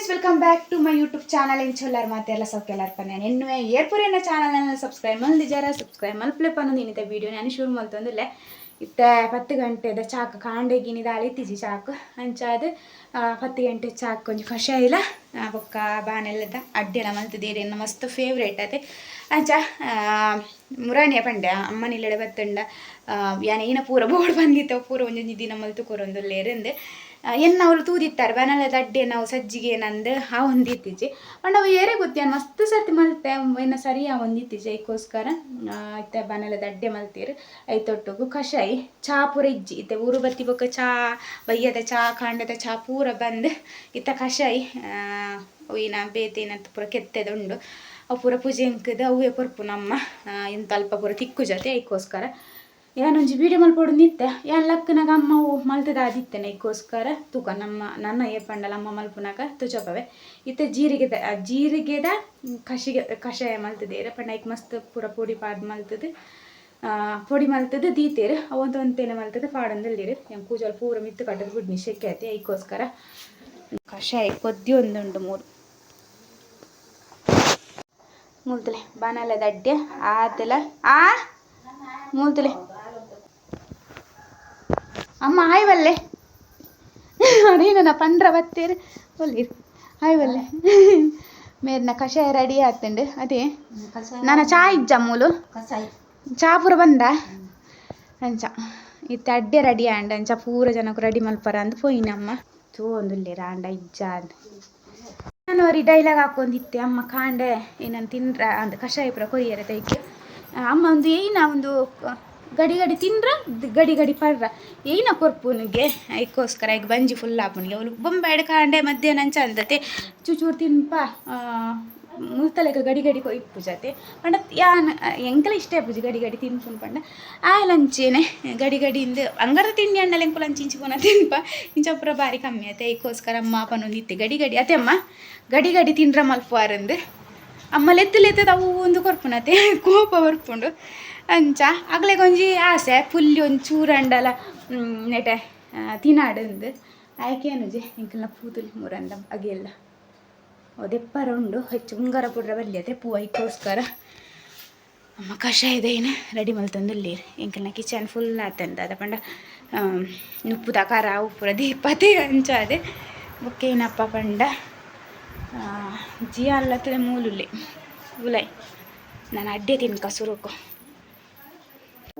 Welcome back to my YouTube channel. ಎಂಚೊಲ್ಲಾರ್ ಮಾತೆರ್ಲ? ಸೌಖ್ಯಲಾರ್ ಪನ್ನೆ ಎನ್ನುವೆ. ಏರ್ಪುರೇನ channel subscribe ಮಲ್ದಿಜಾರ, subscribe ಮಲ್ಪ್ಲೆ ಪನ್ನೊಂದು ಇನ್ನಿತ video ನಾನು ಶುರು ಮಲ್ತೊಂದಿಲ್ಲ. ಇತ್ತೆ 10 ಗಂಟೆದ ಚಾಕ್, ಕಾಂಡೆ ಗಿನಿದ ಇತ್ತಿಜಿ ಚಾಕ್. ಅಂಚಾದ್ 10 ಗಂಟೆ ಚಾಕ್ ಒಂಜಿ ಕಷಾಯಿಲ ಬೊಕ್ಕ ಬಾನೆಲ್ಲದ ಅಡ್ಡೆಲ ಮಲ್ತುದೇರ್. ಎನ್ನ ಮಸ್ತ್ ಫೇವ್ರೇಟ್ ಅತೆ. ಅಂಚ ಮುರಾನಿಯ ಪಂಡೆ, ಅಮ್ಮನ ಇಲ್ಲಡೆ ಬತ್ತುಂಡ ಯಾನ್ ಏನ ಪೂರ ಬೋರ್ಡ್ ಬಂದಿತ್ತ ಪೂರ ಒಂಜೊಂಜಿ ದಿನ ಮಲ್ತು ಕೊರೊಂದುಲ್ಲೇರಿಂದ್. ಎನ್ನ ಅವ್ಲು ತೂದಿತ್ತಾರೆ ಬಾಣಲೆದ ಅಡ್ಡೆ ನಾವು ಸಜ್ಜಿಗೆ ನಂದು ಆ ಒಂದಿತ್ತೀಚೆ. ಪಂಡ ಅವು ಏರೆ ಗೊತ್ತಿ, ಯಾನ್ ಮಸ್ತ್ ಸರ್ತಿ ಮಲ್ತೆ, ಎನ್ನ ಸರಿ ಆ ಒಂದಿತ್ತೀಚೆ. ಐಕೋಸ್ಕರ ಇತ್ತೆ ಬಾಣಲೆದ ಅಡ್ಡೆ ಮಲ್ತೀರ್, ಐತೊಟ್ಟುಗು ಕಷಾಯಿ. ಚಾ ಪೂರ ಇಜ್ಜಿ ಇತ್ತೆ. ಊರು ಬತ್ತಿ ಬೊಕ್ಕ ಚಾ, ಬಯ್ಯದ ಚಾ, ಕಾಂಡದ ಚಾ ಪೂರ ಬಂದ್. ಇತ್ತ ಕಷಾಯಿ ಒಯ್ಯಿನ ಬೇತೆ ಏನಂತ ಪೂರ ಕೆತ್ತೆದ ಉಂಡು. ಅವು ಪೂರ ಪೂಜೆ ಎಂಕದ ಅವೇ ಕೊರ್ಪು ನಮ್ಮ ಇಂತ ಅಲ್ಪ ಪೂರ ತಿಕ್ಕು ಜೊತೆ. ಐಕೋಸ್ಕರ ಯಾನೊಂಜಿ ವೀಡಿಯೋ ಮಲ್ಪೊಡು ನಿತ್ತೆ. ಯಾನ್ ಲಕ್ಕನಾಗ ಅಮ್ಮ ಅವು ಮಲ್ತದ ಆದಿತ್ತೇನೆ. ಐಕೋಸ್ಕರ ತೂಕ ನಮ್ಮ ನನ್ನ ಏಪಂಡಲ ಅಮ್ಮ ಮಲ್ಪುನಾಗ ತುಜಪವೆ. ಇತ್ತೆ ಜೀರಿಗೆದ ಜೀರಿಗೆದ ಕಷಿಗೆ ಕಷಾಯ ಮಲ್ತದೇರು. ಪಂಡ ಐಕ್ ಮಸ್ತ್ ಪೂರ ಪೊಡಿ ಪಾಡ್ ಮಲ್ತದು, ಪೊಡಿ ಮಲ್ತದು ದೀತೇರು. ಅವಂತ ಒಂತೇನೆ ಮಲ್ತದು ಪಾಡೊಂದುಲ್ಲೇರು. ಯಾನ್ ಕೂಜಲ್ ಪೂರ ಮಿತ್ತು ಕಟ್ಟದು ಬುಡ್ನಿ, ಶೆಕೆ ಆಯ್ತು. ಐಕೋಸ್ಕರ ಕಷಾಯ ಕೊದ್ದಿ ಒಂದುಂಡು ಮೂರು ಮೂಲ್ತಲೆ ಬಾಣಲೆದ ಅಡ್ಡೆ ಆತಲ ಆ ಮೂಲ್ತಲೆ. ಅಮ್ಮ ಆಯ್ವಲ್ಲೆ, ಅದೇನ ಪಂಡ್ರ ಬತ್ತೇರು ಒಲ್ಲಿ ಆಯ್ವಲ್ಲೆ. ಮೇರ್ನ ಕಷಾಯ ರೆಡಿ ಆತಂಡು ಅದೇ. ನನ್ನ ಚಾ ಇಜ್ಜ ಮೂಲು? ಚಾ ಪೂರ ಬಂದ. ಅಂಚ ಇತ್ತೆ ಅಡ್ಡೆ ರೆಡಿ ಆಂಡ್. ಅಂಚ ಪೂರ ಜನಕ್ಕೆ ರೆಡಿ ಮಲ್ಪರ ಅಂದ್ ಪೋಯಿನಮ್ಮ. ತೂವೊಂದುಲ್ಲೇರ ಆಂಡ ಇಜ್ಜ ಅಂದ್. ನಾನು ಅವ್ರಿಗೆ ಡೈಲಾಗ್ ಹಾಕೊಂಡಿತ್ತೆ. ಅಮ್ಮ ಕಾಂಡೆ ಏನಂತ ತಿಂದ್ರ ಅಂದ್ ಕಷಾಯ ಪೂರ ಕೊರಿಯರ ತೈಕ್. ಅಮ್ಮ ಒಂದು ಏನ ಒಂದು ಗಡಿ ಗಡಿ ತಿಂದ್ರ ಗಡಿ ಗಡಿ ಪರ್ರ ಏನ ಕೊರ್ಪುನಿಗೆ. ಐಕೋಸ್ಕರ ಈಗ ಬಂಜಿ ಫುಲ್ ಆಪುನಿಗೆ. ಅವಳು ಬೊಂಬಾಯ್ಡ್ ಕಾಂಡೆ ಮಧ್ಯಾಹ್ನ ಅಂಚ ಅಂತತೆ ಚೂಚೂರು ತಿನ್ಪ ಮುಲ್ತಲೆಕ ಗಡಿ ಗಡಿ ಇಪ್ಪು ಜತೆ. ಪಂಡ ಯಾನ್ ಎಂಕಲ ಇಷ್ಟ ಇಪ್ಪುಜಿ ಗಡಿ ಗಡಿ ತಿನ್ಪುನು. ಪಂಡ ಆಯಲ್ ಅಂಚೆನೆ ಗಡಿ ಗಡಿಯಿಂದ ಅಂಗರದ ತಿಂಡಿ ಅಂಡಲ ಎಂಕುಲು ಅಂಚಿ ಇಂಚಿ ಪೋನ ತಿನ್ಪ. ಇಂಚ ಪೂರ ಬಾರಿ ಕಮ್ಮಿ ಆಯ್ತು. ಐಕೋಸ್ಕರ ಅಮ್ಮ ಪನೊಂದಿತ್ತೆ ಗಡಿ ಗಡಿ ಅತ್ತೆ ಅಮ್ಮ ಗಡಿ ಗಡಿ ತಿಂಡ್ರ ಮಲ್ಪುವಾರಂದು. ಅಮ್ಮ ಲೆತ್ತು ಲೆತ್ತದ ಅವು ಒಂದು ಕೊರ್ಪುನತೆ, ಕೋಪ ಬರ್ಪುಂಡು. ಅಂಚ ಅಗ್ಲೆಗೊಂಜಿ ಆಸೆ, ಪುಲ್ಲಿ ಒಂಜಿ ಚೂರಂಡಲ ನೆಟೆ ತಿನಾಡುಂದು. ಆಯ್ಕೇನುಜಿ ಎಂಕಲ್ನ ಪೂತುಲಿ ಮೂರಂದ ಅಗೆಲ್ಲ ದೆಪ್ಪರ ಉಂಡು. ಹೆಚ್ಚು ಉಂಗರ ಪುಡ್ರ ಬಲ್ಲಿ ಪೂ. ಐಕೋಸ್ಕರ ಅಮ್ಮ ಕಷಾಯದ ಏನು ರೆಡಿ ಮಲ್ತೊಂದುಲ್ಲೇರು. ಎಂಕಲ್ನ ಕಿಚನ್ ಫುಲ್ ಆತಂದ ಅದ. ಪಂಡ ನುಪ್ಪುದ ಖಾರ ಉಪ್ಪುರ ದೀಪತೆ ಅಂಚ ಅದೆ. ಬೊಕ್ಕ ಏನಪ್ಪ ಪಂಡ ಜಿಯ ಅಲ್ಲತ್ತಲೆ ಮೂಲುಲ್ಲೆ ಉಲೈ. ನಾನು ಅಡ್ಡೆ ತಿನ್ಕ ಸುರುಕು.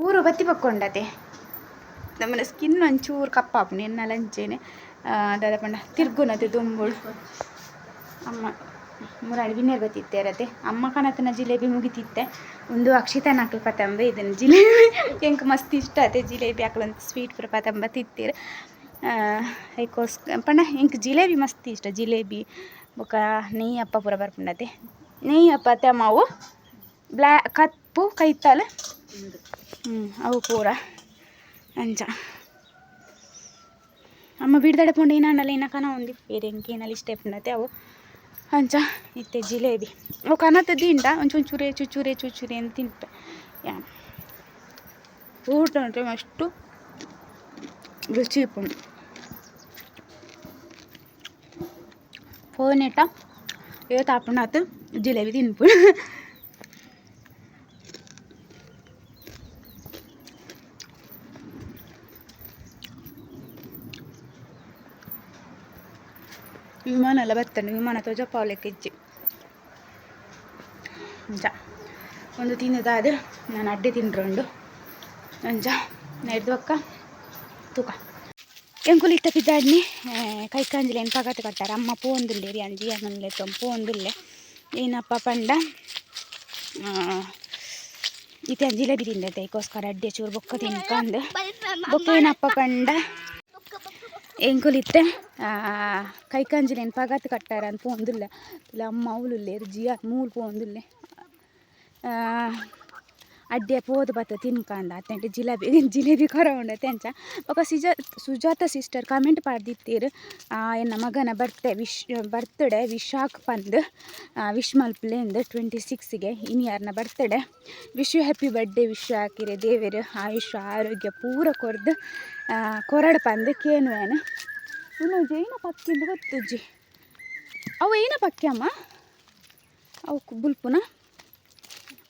ಊರು ಬತ್ತಿ ಪಕ್ಕೊಂಡತೆ. ನಮ್ಮನ ಸ್ಕಿನ್ ಒಂಚೂರು ಕಪ್ಪಾಪುಂಡು ಎನ್ನಲ ಅಂಚೆನೆ. ದಾದ ಪಂಡ ತಿರ್ಗುನತೆ ದುಂಬುಳು. ಅಮ್ಮ ಮುರಾಣಿ ಬಿನ್ನೇರು ಬತ್ತಿತ್ತೆ ರತೆ. ಅಮ್ಮ ಕನತನ ಜಿಲೇಬಿ ಮುಗಿತಿತ್ತೆ. ಒಂದು ಅಕ್ಷಿತನ ಅಕ್ಲು ಪತಂಬ ಇದನ್ನು ಜಿಲೇಬಿ ಎಂಕ್ ಮಸ್ತ್ ಇಷ್ಟ ಆತೆ ಜಿಲೇಬಿ. ಅಕ್ಲಂತ ಸ್ವೀಟ್ ಪೂರ ಪತಂಬ ತಿತ್ತೀರ್. ಐಕೋಸ್ಕ ಪಂಡ ಎಂಕ್ ಜಿಲೇಬಿ ಮಸ್ತ್ ಇಷ್ಟ. ಜಿಲೇಬಿ ಬೊಕ ನೆಯ್ಯಿ ಅಪ್ಪ ಪೂರ ಬರ್ಪುಂಡತೆ. ನೆಯ್ಯಿ ಅಪ್ಪ ಅತ್ತೆ ಅವು ಬ್ಲ್ಯಾ ಕಪ್ಪು ಕೈತಾಲ್ ಅವು ಪೂರ. ಅಂಚ ಅಮ್ಮ ಬಿಡ್ದಡೆ ಪೋಂಡ ಏನಾಂಡಲ ಏನ ಕನ ಒಂದು ಬೇರೆ ಎಂಕ್ ಏನಲ್ಲಿ ಇಷ್ಟ ಇಪ್ಪುಂಡತೆ ಅವು. ಅಂಚ ಇತ್ತೆ ಜಿಲೇಬಿ ಅವು ಕನತ ದಿಂಡ ಒಂಚೂರು ಚುಚೂರೆ ಚುಚೂರೆ ಅಂತ ತಿನ್ಪೆ ಯಾನ್. ಊಟ అంటే ಅಷ್ಟು ರುಚಿ ಇಪ್ಪುಂಡು. ಫೋನೇಟ ಏತ್ ಆಪುಂಡು ಆತು ಜಿಲೇಬಿ ತಿನ್ಪುಂಡು. ವಿಮಾನ ಎಲ್ಲ ಬರ್ತದೆ, ವಿಮಾನ ತೋಜಪಾವಲೆಕ್ಕ ಇಜ್ಜಿ. ಅಂಚ ಒಂದು ತಿನ್ನದಾದ ನಾನು ಅಡ್ಡೆ ತಿಂಡ್ರುಂಡು. ಅಂಚ ನೈಡ್ದು ಬೊಕ್ಕ ತೂಕ. ಎಂಕುಲು ಇತ್ತ ಪಿದಾಡ್ನಿ ಕೈಕಾಂಜಿಲೇನು ಪಗತ್ ಕಟ್ಟಾರ. ಅಮ್ಮ ಪೋಂದುಲ್ಲೇರಿ ಅಂಜಿ ಅಮ್ಮನ್ಲೆ ಪೋಂದುಲ್ಲೆ. ಏನಪ್ಪ ಪಂಡ ಇತ್ತೆ ಜಿಲೇಬಿ ತಿಂದೈತೆ. ಐಕೋಸ್ಕರ ಅಡ್ಡೆ ಚೂರು ಬೊಕ್ಕ ತಿನ್ಕಂದು. ಬೊಕ್ಕ ಏನಪ್ಪ ಪಂಡ ಎಂಕುಲಿತ್ತೆ ಕೈಕಾಂಜಿಲೇನು ಪಗತ್ ಕಟ್ಟಾರ ಅಂತ ಪೋಂದುಲ್ಲೆ. ಇಲ್ಲ ಅಮ್ಮ ಅವ್ಲುಲ್ಲೇರು, ಜಿಯಾ ಮೂಲು ಪೋಂದುಲ್ಲೆ. ಅಡ್ಡೆ ಪೋದು ಬತ್ತ ತಿನ್ಕಂದ ಅತ್ತೆಂಟೆ ಜಿಲೇಬಿ ಜಿಲೇಬಿ ಕೊರ ಉಂಡತೆ. ಅಂಚ ಬೊಕ ಸುಜಾತ ಸಿಸ್ಟರ್ ಕಮೆಂಟ್ ಪಾಡ್ದಿತ್ತೀರ್, ಎನ್ನ ಮಗನ ಬರ್ತೆ ವಿಶ್ ಬರ್ತ್ಡೇ ವಿಶಾಖ್ ಪಂದ್ ವಿಶ್ ಮಲ್ಪುಲೆಂದ್ 26ಗೆ ಇನಿ ಯಾರ್ನ birthday. Wish you happy birthday Vishakh. ಇರೆ ದೇವೆರ್ ಆಯುಷ್ಯ ಆರೋಗ್ಯ ಪೂರ ಕೊರ್ದು ಕೊರಡ್ ಪಂದ್ ಕೇನುವೇನು. ಉಂದು ಜೈನ ಪಕ್ಕಿಂದು ಗೊತ್ತುಜ್ಜಿ. ಅವು ಏನ ಪಕ್ಕಿ ಅಮ್ಮ ಅವು ಬುಲ್ಪುನ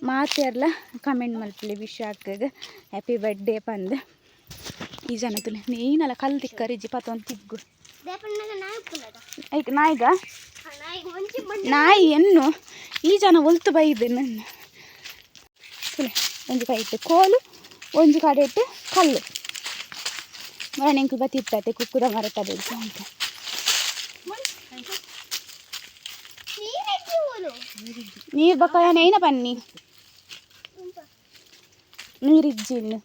ಮಾತೆರ್ಲ ಕಮೆಂಟ್ ಮಲ್ಪಲೆ ವಿಶಾಖಗ್ ಹ್ಯಾಪಿ ಬರ್ಡೇ ಪಂದ್ ಈ ಜನ ತುಲೆ ನೀನಲ್ಲ ಕಲ್ಲು ತಿಕ್ಕರಿಜ್ಜಿ ಪತ್ತೊಂದು ತಿಗ್ಗು ಐಕ್ ನಾಯಿಗ ನಾಯಿ ಎನ್ನು ಈ ಜನ ಒಲ್ತು ಬೈದು ನನ್ನ ತುಲೆ ಒಂಜಿ ಕೈಟ್ ಕೋಲು ಒಂಜಿ ಕಡೆ ಇಟ್ಟು ಕಲ್ಲು ಮರಣ ಎಂಕುಲು ಬತ್ತಿತ್ತತೆ ಕುಕ್ಕುದ ಮರತದೆ ಅಂತ ನೀರು ಬಕ್ಕ ಏನ ಬನ್ನಿ ನೀರಿಜ್ಜಿ ಇನ್ನು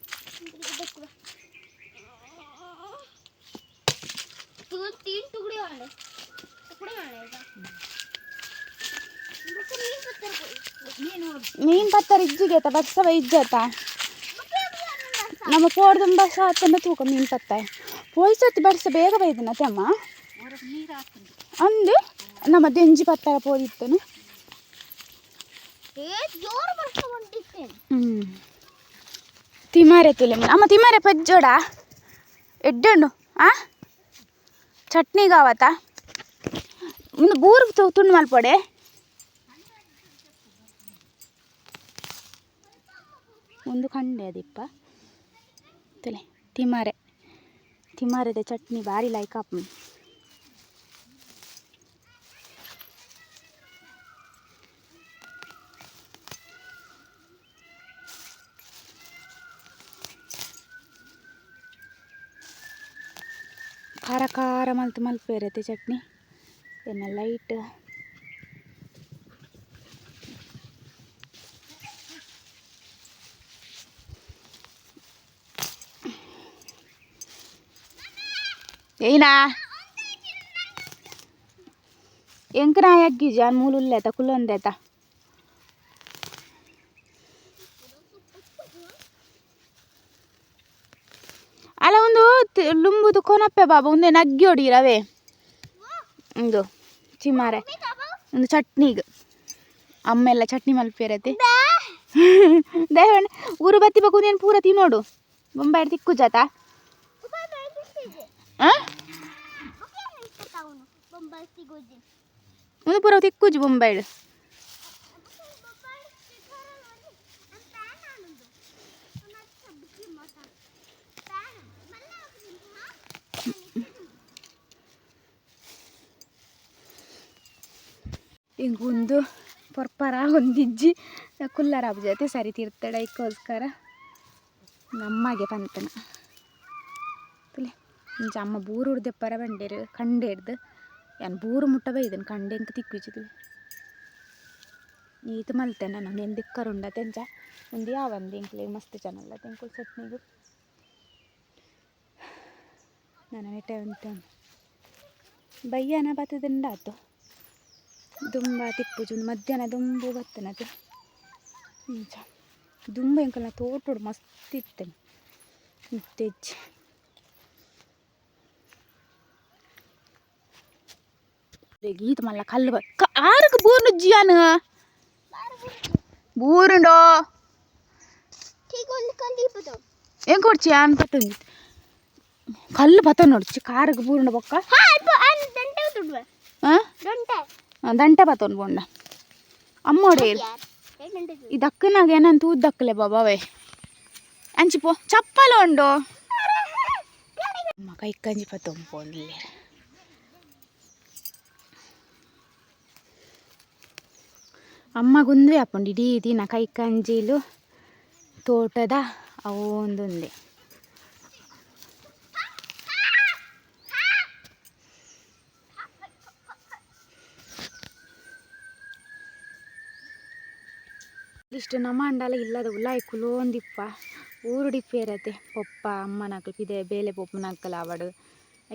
तीन टुकड़े वाले टुकड़े वाले ಮೀನು ಪತ್ತರ ಇಜ್ಜಿಗೆ ಆತ ಬರ್ಸವ ಇಜ್ಜಾತ ನಮ್ಮ ಪೋಡ್ದುಂಬ ಸಾತಂಡ ತೂಕ ಮೀನು ಪತ್ತಾಯ ಪೋಯ್ಸತ್ತಿ ಬರ್ಸ ಬೇಗ ಬೈದನ ತಮ್ಮ ಅಂದು ನಮ್ಮ ದೆಂಜಿ ಪತ್ತರ ಪೋದಿತ್ತನು. ಜೋರು ಬರ್ಸ ಹೊಂಟಿತ್ತೇನೆ. ಹ್ಞೂ ತಿಮಾರೆ ತುಲೆ ಅಮ್ಮ ತಿಮಾರೆ ಪಜ್ಜೋಡ ಎಡ್ಡುಂಡು ಆ ಚಟ್ನಿ ಕಾವತ್ತ ಮುಂದೆ ಬೂರು ತುಂಡು ಮಲ್ಪೊಡೆ. ಒಂದು ಕಂಡೆ ಅದಿಪ್ಪ ತುಲೆ ತಿಮಾರೆ ತಿಮಾರೆದ ಚಟ್ನಿ ಭಾರಿ ಲೈಕ್ ಆಪುಂಡು. ಖಾರ ಖಾರ ಮಲ್ತು ಮಲ್ಪೇರತೆ ಚಟ್ನಿ ಎನ್ನ ಲೈಟ್ ಏನಾ ಎಂಕ್ ನಾಯಗ್ಗಿ ಜಾನ್ ಮೂಲುಲ್ಲೇತ ಕುಲ್ಲೊಂದೇತ. ಅಲ್ಲ ಒಂದು ಲುಂಬುದು ಕೊನಪ್ಪೆ ಬಾಬಾ ಒಂದೇ ನಗ್ಗಿ ಹೊಡೀರವೇ ಒಂದು ಚಿಮಾರೆ ಒಂದು ಚಟ್ನಿಗೆ ಅಮ್ಮೆಲ್ಲ ಚಟ್ನಿ ಮಲ್ಪೇರತೆ ದಯವಣ್ಣ ಊರು ಬತ್ತಿ ಬಗ್ಗು ನೀನು ಪೂರ ತಿನ್ನೋಡು ಬೊಂಬಾಯಿ ತಿಕ್ಕು ಜಾತ. ಆ ಒಂದು ಪೂರ ತಿಕ್ಕುಜಿ ಬೊಂಬಾಯಿಡು. ಹಿಂಗೆ ಒಂದು ಪೊರ್ಪರ ಒಂದಿಜ್ಜಿ ಕುಲ್ಲರ ಜೊತೆ ಸರಿ ತಿರ್ತಾಡ ಐಕ್ಕೋಸ್ಕರ ನಮ್ಮಗೆ ಪಂತನ ತುಲೆ ಇಂಚ ಅಮ್ಮ ಬೂರು ದೆಪ್ಪರ ಬಂಡೇರು ಕಂಡೆ ಹಿಡ್ದು ಯಾನ್ ಬೂರು ಮುಟ್ಟ ಬೈದನ್ ಕಂಡೆ ಎಂಕ್ ತಿಕ್ಕುಜಿ ಈತ ಮಲ್ತೆ ನಾನು నేను ದಿಕ್ಕರುಂಡ ತೆಂಚ ಒಂದು ಯಾವಂದು ಎಂಕ್ಲೆ ಮಸ್ತ್ ಚೆನ್ನಲ್ಲ ತೆಂಕುಲ್ ಚಟ್ನಿಗು ನಾನು ನೆಟ್ಟೆ ಉಂಟು ಬಯ್ಯನ ಬತ್ತದುಂಡಾತು ದುಂಬ ತಿಪ್ಪುಜು ಮಧ್ಯಾಹ್ನ ದುಂಬು ಬತ್ತನದು ಇಂಚ ದುಂಬ ಎಂಕಲ್ನ ತೋಟೋಡು ಮಸ್ತ್ ಇತ್ತೇನೆ ಇತ್ತೆಜ್ಜಿ ಗೀತ ಮಲ್ಲ ಕಲ್ಲು ಆರಕ್ಕೆ ಬೂರ್ನು ಜಿಯಾನು ಬೂರುಂಡೋ ಏನ್ ಕೊಡ್ಚಿ ಆನ್ ಪತ್ತೊಂದು ಕಲ್ಲು ಬತ್ತ ನೋಡ್ಚಿ ಕಾರಿಗೆ ಬೂರುಂಡ ಬೊಕ್ಕ. ಹಾಂ ದಂಟೆ ಬತ್ತೊಂದು ಬೋಂಡ ಅಮ್ಮೋಡೆ ಈ ದಕ್ಕನಾಗ ಏನಂತ ದಕ್ಕಲೆ ಬಾಬಾವೇ ಅಂಚಿ ಪೋ ಚಪ್ಪಲ ಉಂಡು ಅಮ್ಮ ಕೈಕಂಜಿ ಪತ್ತೊಂದು ಪೋಂಡ್ಲೆ ಅಮ್ಮ ಗುಂದುವೆ ಆಪುಂಡು ಇಡೀ ದಿನ ಕೈಕಂಜಿಲು ತೋಟದ ಅವು ಒಂದೊಂದೇ. ಇಷ್ಟು ನಮ್ಮ ಅಂಡಲ ಇಲ್ಲದ ಉಲಾಯಿ ಕುಲೋಂದಿಪ್ಪ ಊರುಡಿಪ್ಪೇರತೆ ಪೊಪ್ಪ ಅಮ್ಮನಕ್ಲು ಪಿದೆ ಬೇಲೆ ಪೊಪ್ಪನಕ್ಕಲ ಅವಡು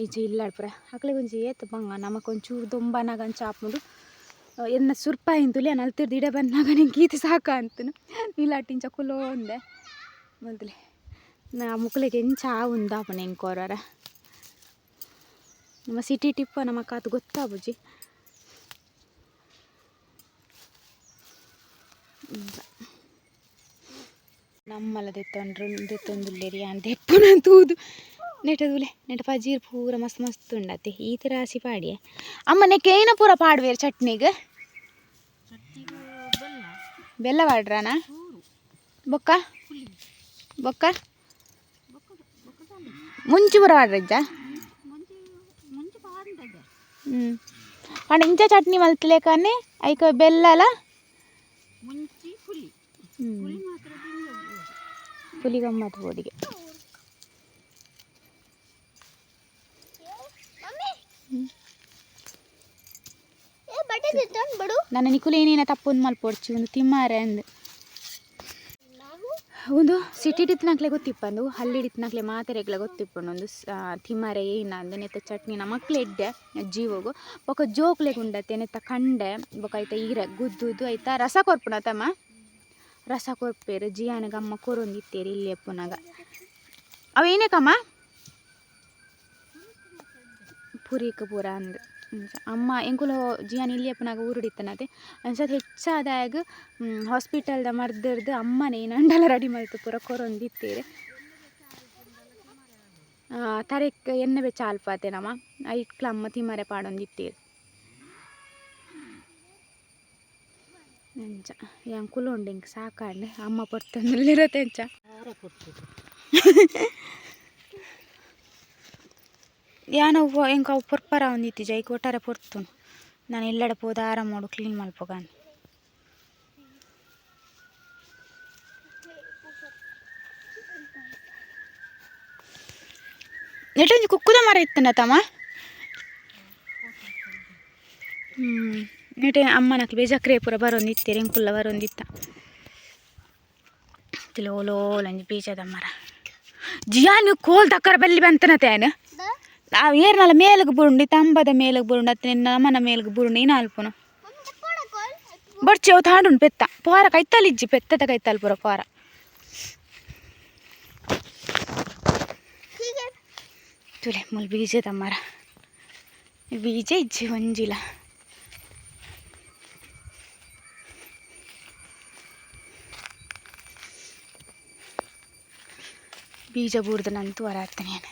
ಐಚೆ ಇಲ್ಲಾಡ್ಪುರ ಅಕ್ಲೆ ಒಂಜಿ ಏತ್ ಬಂಗ ನಮಕೊಂಚೂರು ದೊಂಬನಾಗ ಅಂಚ ಆಪುಂಡು ಎನ್ನ ಸುರ್ಪಾಯಿಂತುಲಿ ಅಲ್ತಿರ್ದು ಇಡೆ ಬಂದಾಗ ನಿಂಗೆ ಗೀತೆ ಸಾಕ ಅಂತನು ನೀಲಾಟಿಂಚ ಕುಲೋಂದೆ ಮೊದಲೇ ನಾ ಮುಕ್ಲೆಗ್ ಎಂಚ ಆವುಂದಾಪುಂಡು ಎಂಕೋರರ ನಮ್ಮ ಸಿಟಿ ಟಿಪ್ಪ ನಮಕ್ ಆತ್ ಗೊತ್ತಾಪುಜಿ. ನಮ್ಮಲ ದೆತ್ತೊಂಡ್ರು ದೆತ್ತೊಂದುಲ್ಲೆರ್ ಯಾನ್ ದೆಪ್ಪುನ ತೂದು ನೆಟ್ಟದೂಲೆ ನೆಟ ಪಜೀರ್ ಪೂರ ಮಸ್ತ್ ಮಸ್ತ್ ಉಂಡತ್ತೆ ಈತ ರಾಸಿ ಪಾಡಿಯೆ ಅಮ್ಮ ನೆಕ್ಕೇನ ಪೂರ ಪಾಡುವೇರು ಚಟ್ನಿಗೆ? ಬೆಲ್ಲ ಪಾಡ್ರಾನ? ಬೊಕ್ಕ ಬೊಕ್ಕ ಮುಂಚಿ ಪೂರ ಪಾಡ್ರಜ್ಜ? ಹ್ಞೂ, ಪಂಡ ಇಂಚ ಚಟ್ನಿ ಮಲ್ತಲೇಕನೆ ಐಕ ಬೆಲ್ಲಲ. ಹ್ಞೂ, ಪುಲಿ ಗಮ್ಮತ್ ಬೋಡಿಗೆ. ನನ್ನ ನಿಕುಲು ಏನೇನ ತಪ್ಪೊಂದು ಮಲ್ಪೊಡ್ಚಿ, ಒಂದು ತಿಮ್ಮಾರೆ ಅಂದ್. ಒಂದು ಸಿಟಿ ಡಿತ್ನಾಕ್ಲೆ ಗೊತ್ತಿಪ್ಪಂದು, ಹಳ್ಳಿ ಡಿತ್ನಾಕ್ಲೆ ಮಾತೆರೆಗ್ಲ ಗೊತ್ತಿಪ್ಪಂಡು. ಒಂದು ತಿಮ್ಮಾರೆ ಏನ ಅಂದ್. ನೆತ್ತ ಚಟ್ನಿ ನಮ್ಮ ಎಡ್ಡೆ ಜೀವಗು, ಬೊಕ ಜೋಕ್ಲೆಗ್ ಉಂಡತೆ. ನೆತ್ತ ಕಂಡೆ ಬೊಕ ಐತ ಈರೆ ಗುದ್ದುದು ಐತ ರಸ ಕೊರ್ಪುನ ತಮ್ಮ ರಸ ಕೊರ್ಪೇರು. ಜಿಯಾನಗ ಅಮ್ಮ ಕೊರೊಂದಿತ್ತೇರು ಇಲ್ಲಿ ಎಪ್ಪುನಾಗ. ಅವು ಏನೇ ಕಮ್ಮ ಪುರಿಕ್ ಪೂರ ಅಂದ್. ಅಮ್ಮ ಎಂಕುಲು ಜಿಯಾನ್ ಇಲ್ಲಿ ಎಪ್ಪುನಾಗ ಊರುಡಿತ್ತನತೆ ಅಂಚಾದ್ ಹೆಚ್ಚಾದಾಗ ಹಾಸ್ಪಿಟಲ್ದ ಮರ್ದರ್ದು ಅಮ್ಮನೇ ಏನಂಡಲ ರೆಡಿ ಮಲ್ತು ಪೂರ ಕೊರೊಂದಿತ್ತೇರು. ತರೆಕ್ ಎಣ್ಣೆ ಬೆಚ್ಚ ಆಲ್ಪಾತೆ ನಮ್ಮ ಐಟ್ಲ ಅಮ್ಮ ತಿಮ್ಮರೆ ಪಾಡೊಂದಿತ್ತೇರು. ಅಂಚ ಯಾನ್ ಕುಲೋಂಡು ಎಂಕ್ ಸಾಕಾಂಡ್. ಅಮ್ಮ ಪೊರ್ತೊಂದುಲ್ಲೆರತೆ ಅಂಚ ಯಾನ್ ಅವು ಎಂಕ್ ಅವು ಪೊರ್ಪರ ಒಂದಿತ್ತಿಜ. ಐಕ್ ಒಟ್ಟಾರೆ ಪೊರ್ತುನು ನಾನು ಎಲ್ಲೆಡೆ ಪೋದು ಆರಾಮೋಡು ಕ್ಲೀನ್ ಮಲ್ಪೊಗಾಂದ್. ನೆಟೊಂಜಿ ಕುಕ್ಕುದ ಮರ ಇತ್ತನ ತಮ್ಮ. ನೆಟೆ ಅಮ್ಮನಕ್ಲು ಬೇಜಕ್ರೆ ಪೂರ ಬರೊಂದಿತ್ತೆರ್, ಎಂಕುಲ್ಲ ಬರೊಂದಿತ್ತ. ಓಲೋಲೊಂಜಿ ಬೀಜದ ಮರ. ಜಿಯಾನ್ ಕೋಲ್ ತಕ್ಕರ ಬಲ್ಲಿ ಬಂತನತೆ ಆಯ್ನ ಏರ್ನಲ ಮೇಲಗ್ ಬುರುಂಡಿ, ತಂಬದ ಮೇಲಗ್ ಬುರುಂಡು ಅತ್ತ ನಮನ ಮೇಲಗ್ ಬುರುಂಡಿ ಏನ ಅಲ್ಪುನು ಬೊಡ್ಚಿ. ಅವು ತಾಂಡುಂಡು ಪೆತ್ತ ಪೋರ ಕೈತಲ್ ಇಜ್ಜಿ, ಪೆತ್ತದ ಕೈತಲ್ ಪೂರ ಪೋರ. ತುಲೆ ಮುಲ್ ಬೀಜದ ಮರ, ಬೀಜ ಇಜ್ಜಿ ಒಂಜಿಲ. ಬೀಜ ಬೂರ್ದ ನಂತು ವರಾತನೇನು.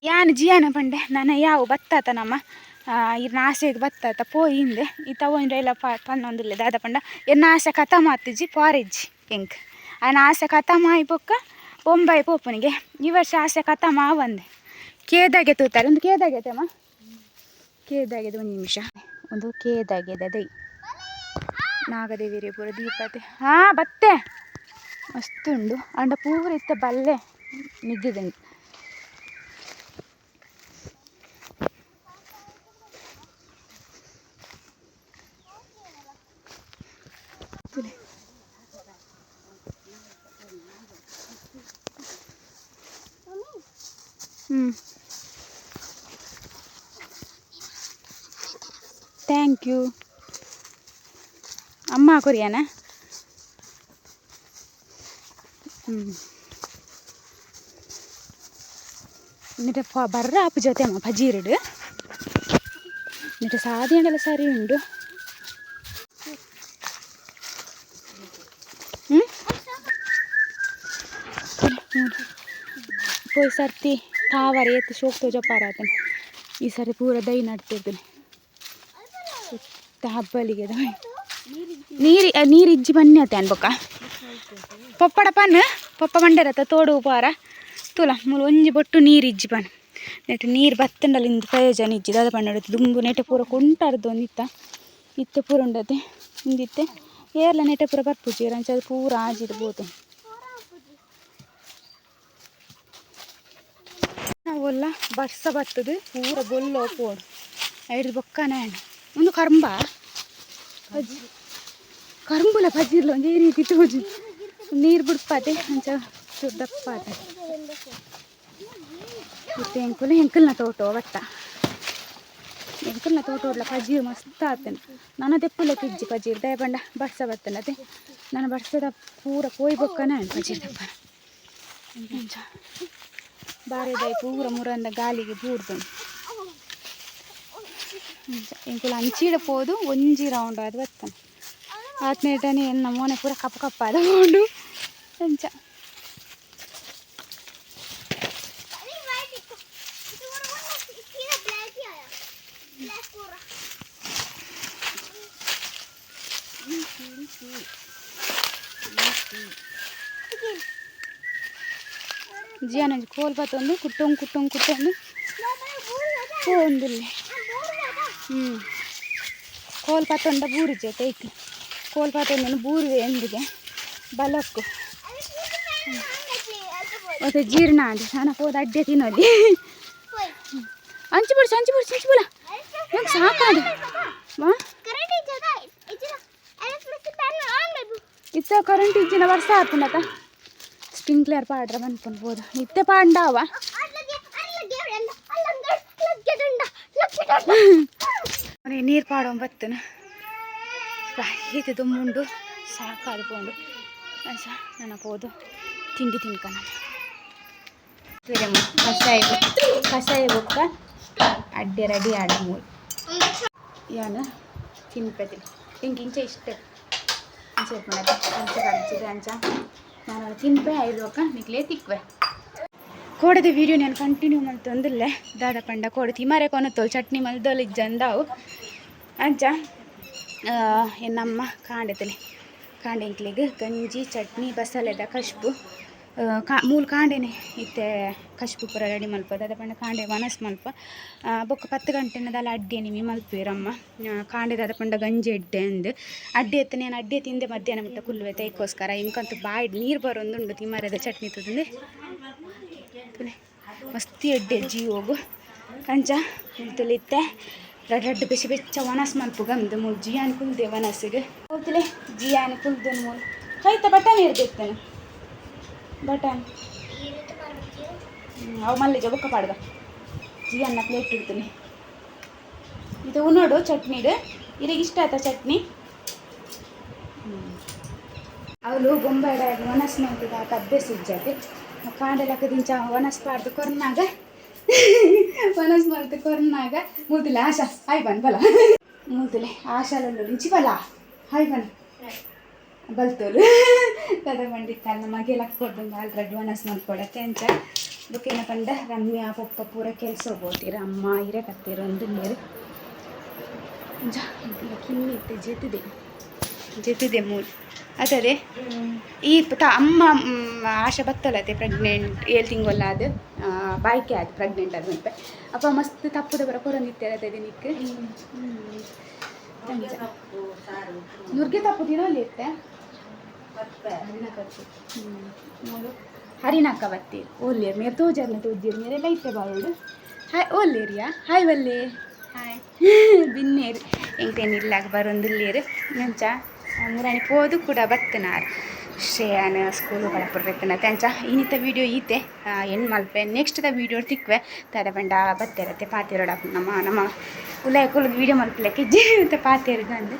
ಯಾನ್ ಜಿಯಾನ ಪಂಡೆ ನನ ಯಾವು ಬತ್ತಾತ ನಮ್ಮ ಇರ್ನ ಆಸೆಗೆ ಬತ್ತಾತ ಪೋಯಿಂದೆ ಈ ತಗೊಂಡ್ರೆ ಎಲ್ಲ ಪನ್ನೊಂದುಲ್ಲೆ. ದಾದ ಪಂಡ ಎನ್ನ ಆಸೆ ಕಥಮ ಆತಿಜಿ ಪೋರಿಜ್ಜಿ ಎಂಕ್. ಆಯ್ನ ಆಸೆ ಕಥಮ ಆಯಿ ಬೊಕ್ಕ ಬೊಂಬಾಯಿ ಪೋಪುನಿಗೆ. ಈ ವರ್ಷ ಆಸೆ ಕಥಮ ಆವಂದೆ ಕೇದಾಗೆ ತೂತಾರೆ. ಒಂದು ಕೇದಾಗೆ ಅಮ್ಮ, ಕೇದಾಗಿದೆ. ಒಂದು ನಿಮಿಷ, ಒಂದು ಕೇದಾಗಿದೆ ದೈ ನಾಗದೇವಿರಿ ಪೂರ ದೀಪತೆ. ಹಾಂ ಬತ್ತೆ ಮಸ್ತ್ ಉಂಡು ಅಂಡ ಪೂರ ಇತ್ತ ಬಲ್ಲೆ ನಿಗ್ಗಿದಂಗೆ. ಹ್ಞೂ, thank you ಅಮ್ಮ ಕೊರಿಯಾನ. ಹ್ಞೂ, ನೆಟ ಬರ್ರ ಆಪು ಜೊತೆ ಅಮ್ಮ ಪಜೀರಡು ನೆಟ ಸಾದಿಯಂಡಲ ಸರಿ ಉಂಡು. ಹ್ಞೂ, ಪೋಯ್ ಸರ್ತಿ ತಾವರೆ ಏತ್ ಶೋಕ್ ತೋಜಪಾರ ಆತನ. ಈ ಸರಿ ಪೂರ ದೈ ನಡ್ತಿರ್ತೀನಿ ಸುತ್ತ ಹಬ್ಬಲಿಗೆ. ನೀರು ನೀರು ಇಜ್ಜಿ ಬನ್ನಿ ಅತ್ತೆ ಅನ್ಬೊಕ್ಕ ಪೊಪ್ಪಡ ಪನ್ ಪೊಪ್ಪ ಮಂಡರತ್ತ ತೋಡು ಪಾರ ತೂಲ ಮೂಲು ಒಂಜಿ ಬೊಟ್ಟು ನೀರು ಇಜ್ಜಿ ಪನ್. ನೆಟ್ ನೀರು ಬತ್ತಂಡಲ ಇಂದು ಪ್ರಯೋಜನ ಇಜ್ಜಿ. ದಾದ ಪಂಡ ದುಂಬು ನೆಟೆ ಪೂರ ಕುಂಟಾರ್ದು ಒಂದಿತ್ತ ಇತ್ತೆ ಪೂರ ಉಂಡತೆ ಇಂದಿತ್ತೆ ಏರ್ಲ ನೆಟೆ ಪೂರ ಬರ್ಪುಜಿ ಅಂಚ ಅದು ಪೂರ ಆಜಿದ್ ಪೋತು. ನಾವೆಲ್ಲ ಬರ್ಸ ಬತ್ತದು ಪೂರ ಬೊಲ್ಲೋ ಪೋಡು ಐಡ್ದು ಬೊಕ್ಕನೆ. ಒಂದು ಕರಂಬ ಪಜಿ ಕರಂಬುಲ ಪಜಿರ್ಲ ಒಂಜಿ ಈ ರೀತಿ ತೋಜಿ. ನೀರು ಬುಡ್ಪಾತೆ ಅಂಚ ಚೂರು ದಪ್ಪಾತೆ. ಇತ್ತೆ ಎಂಕುಲು ಎಂಕಲ್ನ ತೋಟೋ ಬತ್ತ ಎಂಕಲ್ನ ತೋಟೋಡ್ಲ ಪಜೀರ್ ಮಸ್ತ್ ಆತನ. ನನ ದೆಪ್ಪುಲೆಕ್ಕ ಇಜ್ಜಿ ಪಜೀರ್. ದಯ ಪಂಡ ಬರ್ಸ ಬತ್ತನತೆ ನನ್ನ ಬರ್ಸದ ಪೂರ ಪೋಯ್ ಬೊಕ್ಕನೆ ಪಜೀರ್ ದಪ್ಪ. ಅಂಚ ಬಾರೆದೈ ಪೂರ ಮುರಂದ ಗಾಲಿಗೆ ಬೂರ್ದು. ಅಂಚ ಎಂಕುಲು ಅಂಚಿಡ ಪೋದು ಒಂಜಿ ರೌಂಡ್ ಅದು ಬತ್ತಾನೆ ಆತ್ನೇಟನೆ ಎನ್ನ ಮೋನೆ ಪೂರ ಕಪ್ಪು ಕಪ್ಪಾದ ಪೋಂಡು. ಅಂಚ ಜಿಯಾನೊಂಜಿ ಕೋಲ್ ಬತ್ತೊಂದು ಕುಟ್ಟೊಂದು ಕುಟ್ಟೊಂದು ಕುಟ್ಟೊಂದು ಪೋಂದುಲ್ಲೆ. ಕೋಲ್ ಪತ್ತೊಂಡ ಬೂರುಜೆ ತೈಕ್ ಕೋಲ್ ಪತ್ತೊಂದು ಬೂರುವೆ ಎಂದಿಗೆ ಬಲಕ್ಕು ಮತ್ತೆ ಜೀರ್ಣ ಆಂಡ್ ನಾನು ಪೋದ ಅಡ್ಡೆ ತಿನ್ನೋದಿ. ಅಂಚು ಬಿಡ್ಸು ಅಂಚು ಬಿಡ್ಸು ಅಂಚು ಬಿಡ ನಂಗೆ ಸಾಕಾಡು. ಇತ್ತ ಕರೆಂಟ್ ಇಜ್ಜಿನ ವರ್ಷ ಆಪುಂಡತ ಸ್ಪ್ರಿಂಕ್ಲರ್ ಪಾಡ್ರ ಬಂದ್ಕೊಂಡು ಬೋದು ಇತ್ತೆ ಪಾಂಡಾವ. ನೀರು ಪಾಡೋ ಬತ್ತನ ಈತ ದುಮ್ಮುಂಡು ಸಾಕಾದ ಪೋಂಡು. ಅಂಚ ನನ್ನ ಪೋದು ತಿಂಡಿ ತಿನ್ಕನ. ಕಷಾಯ ಕಷಾಯ ಬೊಕ್ಕ ಅಡ್ಡೆ ರೆಡಿ ಆಡ ಮೂಲು ಯಾನ ತಿನ್ಪತಿ. ಇಂಕ ಇಂಚ ಇಷ್ಟ ಇಂಚ ಇಪ್ಪುಂಡತೆ ಅಂಚ ಕರ್ಚಿದೆ. ಅಂಚ ನಾನು ತಿನ್ಪೆ ಐದು ಬೊಕ್ಕ ನಿಕ್ಲೆ ತಿಕ್ವೆ. ಕೋಡದ ವೀಡಿಯೋ ನಾನು ಕಂಟಿನ್ಯೂ ಮಲ್ತೊಂದುಲ್ಲೆ. ದಾದ ಪಂಡ ಕೋಡೆ ತಿಮಾರೆ ಕೊನತೋಲ್ ಚಟ್ನಿ ಮಲ್ದೋಲ್ ಇಜ್ಜಂದಾವು. ಅಂಚ ಎನ್ನಮ್ಮ ಕಾಂಡೆತಲೆ ಕಾಂಡೆ ಎಂಕ್ಲೆಗ್ ಗಂಜಿ ಚಟ್ನಿ ಬಸಲೆದ ಕಶ್ಪು ಕಾ ಮೂಲು ಕಾಂಡೆನೆ ಇತ್ತೆ ಕಶ್ಪು ಪೂರ ರೆಡಿ ಮಲ್ಪ. ದಾದ ಪಂಡ ಕಾಂಡೆ ವನಸ್ ಮಲ್ಪ. ಬೊಕ್ಕ 10 ಗಂಟೆನದಾಲ ಅಡ್ಡೆ ನಿಮಿ ಮಲ್ಪುವೆರಮ್ಮ. ಕಾಂಡೆ ದಾದ ಪಂಡ ಗಂಜಿ ಎಡ್ಡೆ ಅಂದ್ ಅಡ್ಡೆ ಎತ್ತ ನಾನು ಅಡ್ಡೆ ತಿಂದೆ ಮಧ್ಯಾಹ್ನ ಮುಟ್ಟ ಕುಲ್ಲುವೆ. ತೈಕೋಸ್ಕರ ಇಂಕಂತೂ ಬಾಯಿಡ್ ನೀರು ಬರೊಂದುಂಡು ತಿಮಾರೆದ ಚಟ್ನಿ ತೂತುಂದೆ ತುಲೆ ಮಸ್ತಿ ಎಡ್ಡೆ ಜೀವೊಗು. ಅಂಚ ಮುಲ್ತುಲಿತ್ತೆ ರಡ್ಡ್ ರಡ್ಡ್ ಬೆಚ್ಚ ಬೆಚ್ಚ ವನಸ್ ಮಲ್ಪುಗ ಅಂದ್ ಮೂಲು ಜಿಯಾನ್ ಕುಲ್ದೆ ವನಸ್ಸಿಗೆ ಹೋಗ್ತಲೆ ಜಿಯಾನ್ ಕುಲ್ದೆ ಮೂಲು ಕೈತ ಬಟಾಣಿ ಇರ್ದಿತ್ತೇನೆ ಬಟಾಣಿ ಅವು ಮಲ್ಲಿಗೆ ಬೊಕ್ಕ ಪಾಡ್ದ ಜಿಯನ್ನ ಪ್ಲೇಟ್ ಇಡ್ತೀನಿ. ಇದು ಉನ್ನೋಡು ಚಟ್ನಿಡು ಇರಿಗೆ ಇಷ್ಟ ಆಯ್ತಾ ಚಟ್ನಿ. ಅವಳು ಬೊಂಬಾಯಿಡ ವನಸ್ ಮಲ್ತದ ಆತ ಅಭ್ಯಾಸ ಇಜ್ಜಾತೆ. ಕಾಂಡೆ ಲಕ್ಕದಿಂಚ ವನಸ್ ಪಾಡ್ದು ಕೊರ್ನಾಗ ವನಸ್ ಮಲ್ತು ಕೊರ್ನಾಗ ಮೂತಿಲೆ ಆಶಾ ಹಾಯ್ ಬನ್ ಬಲ ಮೂತಿಲೆ ಆಶಾಲುಂಡು ಇಂಚಿ ಬಲ ಹಾಯ್ ಬನ್ ಬಲ್ತೋಲು ಕದ ಬಂಡಿತ್ತಲ್ಲ ಮಗೆ ಲಕ್ಕೊಡ್ದು ಆಲ್ರೆಡಿ ವನಸ್ ಮಲ್ಕೊಡತ್ತೆ. ಅಂಚ ಬೊಕ್ಕ ಪಂಡ ರಮ್ಯಾ ಪೊಪ್ಪ ಪೂರ ಕೆಲಸ ಹೋಗ್ತೀರ ಅಮ್ಮ ಹಿರೇ ಕತ್ತೀರ ಒಂದು ನೀರು. ಅಂಚ ಕಿನ್ನಿ ಇತ್ತೆ ಜೆತ್ತಿದೆ ಜೆತ್ತಿದೆ ಮೂಲು ಅದೇ ಈ ತ ಅಮ್ಮ ಆಶಾ ಬತ್ತಲತೆ ಪ್ರೆಗ್ನೆಂಟ್ 7 ತಿಂಗೊಲ್ಲ ಅದು ಬಾಯ್ಕೆ ಅದು ಪ್ರೆಗ್ನೆಂಟ್ ಅದು ಮನ್ಪೆ ಅಪ್ಪ ಮಸ್ತ್ ತಪ್ಪುದ ಬರ ಕೊರೊಂದಿತ್ತೆರತೆ ನಿಕ್. ನುರ್ಗೆ ತಪ್ಪು ತಿನ್ನೋಲಿ ಇತ್ತೆ ಹರಿನಕ್ಕ ಬತ್ತೀರ್ ಓಲ್ಲೇರ್ ಮೇರ್ ತೋಜರ್ನ ತೋಜಿರ್ ಮೇರೆಲ್ಲ ಇತ್ತೆ ಬಾರೋಡು. ಹಾಯ್ ಓಲ್ಲೇರಿಯಾ ಹಾಯ್ ವಲ್ಲೆ ಹಾಯ್ ಬಿನ್ನೇರು ಎಂಕೇನು ಇಲ್ಲಾಗ ಬರೊಂದುಲ್ಲೇರು. ಅಂಚ ಮುರಾಣಿ ಪೋದು ಕೂಡ ಬತ್ತನಾರ್ ಶ್ರೇಯಾನ ಸ್ಕೂಲು ಕಳಪುರ್ರೆತ್ತನತೆ. ಅಂಚ ಇನ್ನಿತ ವೀಡಿಯೋ ಈತೆ ಎಂಡ್ ಮಲ್ಪೆ. ನೆಕ್ಸ್ಟ್ ದ ವೀಡಿಯೋ ತಿಕ್ವೆ. ದಾದ ಪಂಡ ಬತ್ತೆರತ್ತೆ ಪಾತೆರೋಡ ನಮ್ಮ ನಮ್ಮ ಉಲಾಯ ಕುಲದ ವೀಡಿಯೋ ಮಲ್ಪಲೆಕ್ಕೆ ಜೀವಿತ ಪಾತೆರ್ಗ ಅಂದ್.